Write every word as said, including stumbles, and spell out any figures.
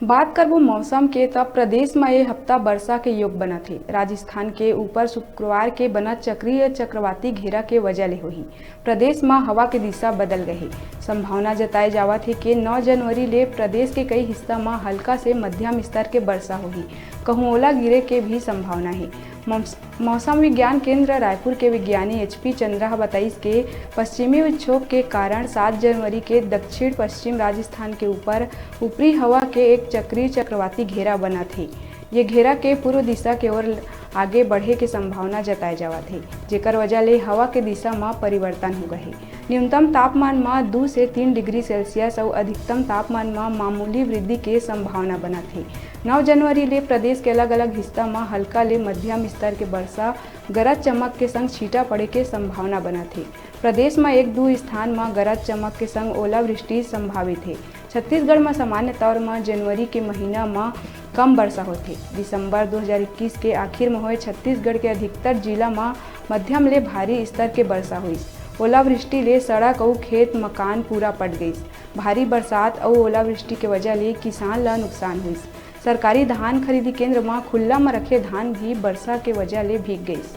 बात करबो मौसम के, त प्रदेश म ए हफ्ता बरसा के योग बनत हे। राजस्थान के ऊपर शुक्रवार के बनत चक्रीय चक्रवाती घेरा के वजह ले होही। प्रदेश म हवा के दिशा बदल गए हे। संभावना जताए जावत हे के नौ जनवरी ले प्रदेश के कई हिस्सा म हल्का से मध्यम स्तर के बरसा होही। कहूं ओला गिरे के भी संभावना हे। मौस-, मौसम विज्ञान केंद्र रायपुर के विज्ञानी एच पी चंद्रा ह बताइस के पश्चिमी विक्षोभ के कारण सात जनवरी के दक्षिण पश्चिम राजस्थान के ऊपर ऊपरी हवा के एक चक्रीय चक्रवाती घेरा बनत हे। ये घेरा के पूर्व दिशा के ओर आगे बढ़े के संभावना जताए जावत हे, जेकर वजह ले हवा के दिशा म परिवर्तन हो गए हे। न्यूनतम तापमान म दू से तीन डिग्री सेल्सियस अउ अधिकतम तापमान म मामूली वृद्धि के संभावना बनत हे। नौ जनवरी ले प्रदेश के अलग-अलग हिस्सा म हल्का ले मध्यम स्तर के बरसा, गरज चमक के संग छींटा पड़े के संभावना बनत हे। प्रदेश म एक दू स्थान म गरज चमक के संग ओलावृष्टि संभावित हे। छत्तीसगढ़ म सामान्य तौर म जनवरी के महीना म कम बरसा होथे। दिसंबर दो हज़ार इक्कीस के आखिर म होए छत्तीसगढ़ के अधिकतर जिला म मध्यम ले भारी स्तर के बरसा होइस। ओलावृष्टि ले सड़क अउ खेत मकान पूरा पट गइस। भारी बरसात अउ ओलावृष्टि के वजह ले किसान ल नुकसान होइस। सरकारी धान खरीदी केंद्र म खुल्ला म रखे धान भी बरसा के वजह ले भीग गइस।